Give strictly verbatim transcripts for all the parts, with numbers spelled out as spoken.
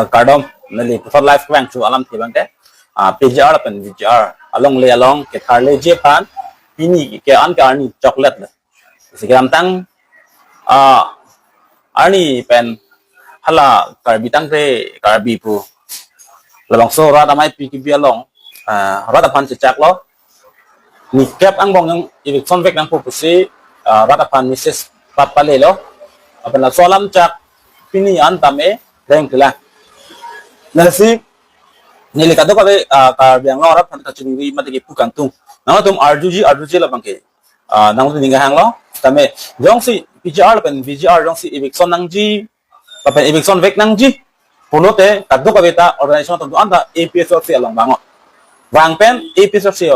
Kardom, neli puthot live kevang chu alamthe abangke, ah, P G R lapen V G R alongle along ketharleji aphan pini ke-an ke arni choklet le. Si kedamtang, ah, arni pen hala Karbi tangte Karbi pu labangso rat amei P K B along, ah, rat aphan chechaklo. Nikep angbong jong eviction vek nangpo pusi, ah, rat aphan message pat palelo. Lapen laso alam chak pini an tame reng tila. Lasi neli kadokave, ah, Karbi Anglong arat aphan kachiningri mate kepu kangtung. Nangtum arjuji, arjuji labangke, ah, nangtum ning kehanglo. Tame jongsi P G R lapen V G R jongsi eviction nangji, lapen eviction vek nangji pulote kadokave ta organization atum do-an ta A P H L C along vangot. Vang pen A P H L C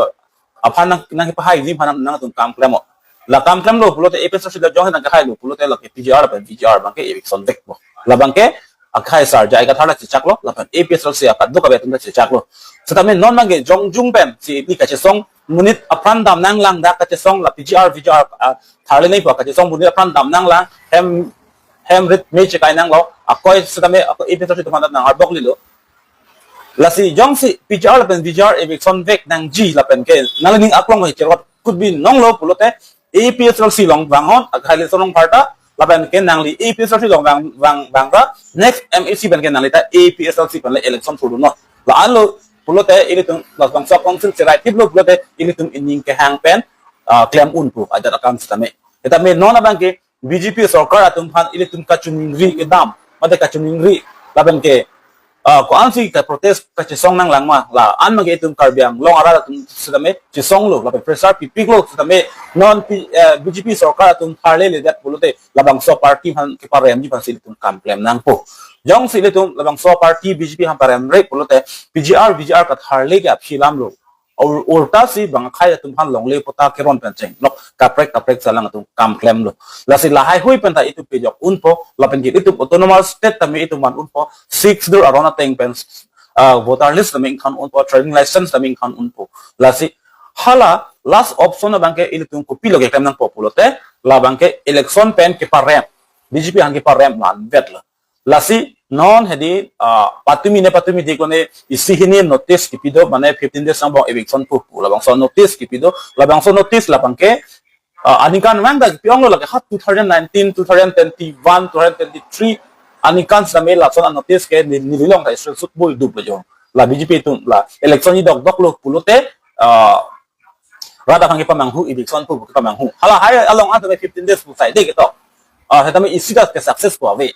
aphan nang, nangkepahaiji aphan nangtum kam klemnon. La kam klemlo pulote A P H L C la jong nangkehailo pulote lake P G R lapen V G R abangke eviction vekpo. Labangke akhai sarjai kathar la chechaklo, lapen A P H L C akadokave atum ta chechaklo. Setame non abangke jongjung pen si ili kachesong monit apran dam nanglang dak kachesong la P G R, V G R, ah, tharle nangpo kachesong monit apran dam nanglang hem, hem rit me chekai nanglo, akoi setame ako A P H L C atum aphan nang arbok lilo. Lasi jongsi P G R lapen V G R eviction vek nangji lapen ke nangli ning aklong he cherot could be nonglo pulote A P H L C along vangot akhai le sonong parta lapen ke nangli A P H L C along vang, vang, vang ra next M A C pen ke nangli ta A P H L C pen le election thurdunnon. La-anlo pulote ilitum labangso council cherai thiplo pulote ilitum ining kehang pen, ah, klem unpo ajat akam setame. Setame non abangke B J P sorkar atum aphan ilitum kachiningri kedam, mate kachiningri lapen ke, ah, ko-ansi ka protest kachesong nanglang ma, la-an abangke itum Karbi Anglong arat atum setame chesonglo, lapen pressure pipiklo setame non P-, eh, B J P sorkar atum tharleledet pulote labangso party aphan keparemji aphansi ilitum kam klem nangpo. Jongsi ilitum labangso party B J P aphan paremre pulote P G R, V G R katharle ke aphi alamlo. Ur-, urta si bang akhai atum aphan longle pota keron pen chenglok kaprek kaprek si alang atum kam klemlo. Lasi lahaihui pen ta itum pejok unpo, lapen ke itum autonomous state tame itum van unpo, Sixth Schedule aron ateng pen, ah, voter list tame ingthan unpo, trading license tame ingthan unpo. Lasi hala last option abangke ilitum kopilo keklem nangpo pulote, labangke election pen keparem, B J P aphan keparem vanvetlo. Lasi non hedi, ah, patumi ne patumi dik lo ne isi hini notice kipi do, mane fifteen days angbong eviction pu pu labangso notice kipi do, labangso notice labangke, ah, aningkanvang ta kipi onglo lake ha two thousand nineteen, two thousand twenty-one, two thousand twenty-three aningkan setame lason a notice ke ni, neli along ta isi sut bui dup lo jo. La B J P atum la election ni dokdok lo pulote, ah, rat aphan kepamanghu, eviction pu kepamanghu. Halahai along an tame fifteen days pu sai de ketok. Ah, setame isi ta ke success pu ave.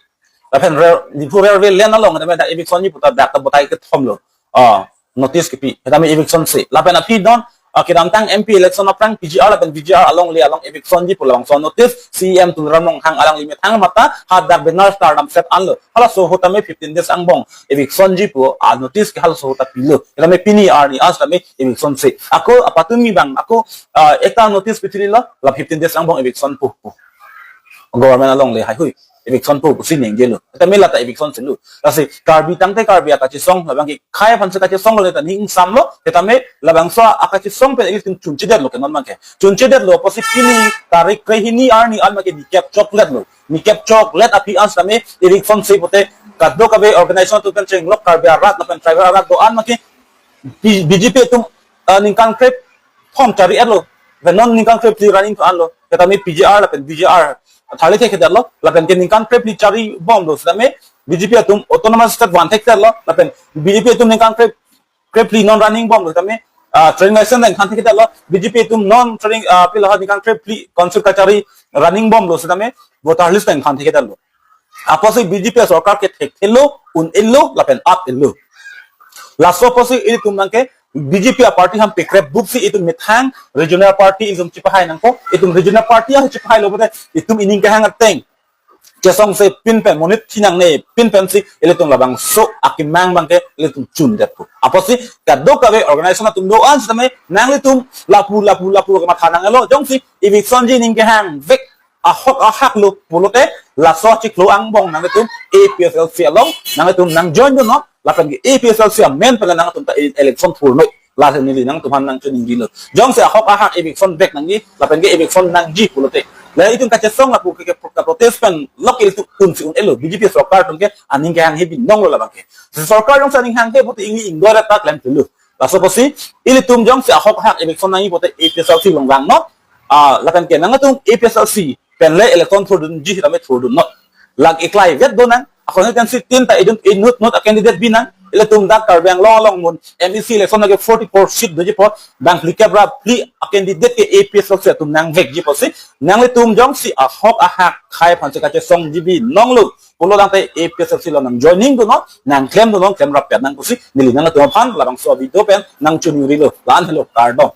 Lapen rel, Diphu railway line along tame ta eviction ni pu ta dak ta botai kethom lo. Ah, notice kipi. Setame eviction si. Lapen aphi non, ah, kedamtang M P election aphrang P G R lapen V G R alongle along eviction ni pu labangso notice C E M Tuliram Ronghang alangli methang mata hadak banner star damset anlo. Halaso ahut tame fifteen days angbong eviction ni pu a notice ke halaso ahut ta pilo. Setame pini arni an setame eviction si. Ako apatumi abang, ako, ah, ekta notice pithulo, la fifteen days angbong eviction pu pu. Government alongle haihui eviction pu pusi ningjelo. Setame la ta eviction silo. Lasi Karbi tangte Karbi akachesong, labangke akhai aphansi kachesonglo ta ning ingsamlo. Setame labangso akachesong pen ilitum chunchedetlo ke non abangke. Chunchedetlo apotsi pini tarik krehini arni an abangke nikep chokletlo. Nikep choklet aphi an setame eviction si pulote kadokave organization atum pen chenglok Karbi arat lapen tribal arat do-an abangke B-, B J P atum, ah, ningkan krepho chari-etlo. Lapen non ningkan krephli running anlo. Setame P G R lapen V G R tharle thekthedetlo. Lapen ke ningkan krephli chari bomlo setame B J P atum autonomous state van thekthedetlo. Lapen B J P atum ningkan krep, krephli non running bomlo setame, ah, trading license ingthan thekthedetlo. B J P atum non trading, ah, pilo ha ningkan krephli council kachari running bomlo setame voter list ingthan thekthedetlo. Apotsi B J P sorkar ke thekthelo, un-elo, lapen at-elo. Laso apotsi ilitum abangke B J P aparty aphan pekrep buksi itum methang regional party itum chepahai nangpo, itum regional party a chepahailo pulote itum ining kehang ateng chesongse pin pen monit thinang ne pin pensi ilitum labangso akemang abangke ilitum chundetpo. Apotsi kadokave organization atum do-an setame nanglitum lapu lapu lapu kematha nanglo, jongsi eviction ji ining kehang vek ahok ahak lo pulote laso chiklo angbong nanglitum A P H L C along nanglitum nang join dunnon, lapen ke A P H L C amen pen nanglitum ta e-, election thurnoi. Lasi neli nangtum aphan nangchiningjilo. Jongsi ahok ahak eviction vek nangji, lapen ke eviction nangji pulote Le itum kachesong lapu ke, ke, ke protest pen lok ilitum un si un-elo, B J P sorkar atum ke aning kehanghe binong lo labang ke. Si sorkar jongsi aning hanghe pute ingni ingdoi rat ta klem tulu. Laso apotsi ilitum jongsi ahok ahak election nangji pute A P H L C along vangnon. Ah, lapen ke nangtum A P H L C pen le election thurdunji sitame thurdunnon. Lake klaivet do nang, akhon ten si tin ta idun inut nut a candidate bi nang, ilitum dak Karbi Anglong along mun M A C election lake forty-four seat doji apot, bang phlikep ra phli a candidate ke A P H L C atum nangvekji apotsi, nanglitum jongsi ahok ahak akhei aphansi kachesongji binong lo pulo tangte A P H L C along nang joining dunnon, nang klem dunnon, klem rappet nang pusi, neli nangtum aphan labangso video pen nang chunuri lo, la-an helo, kardom.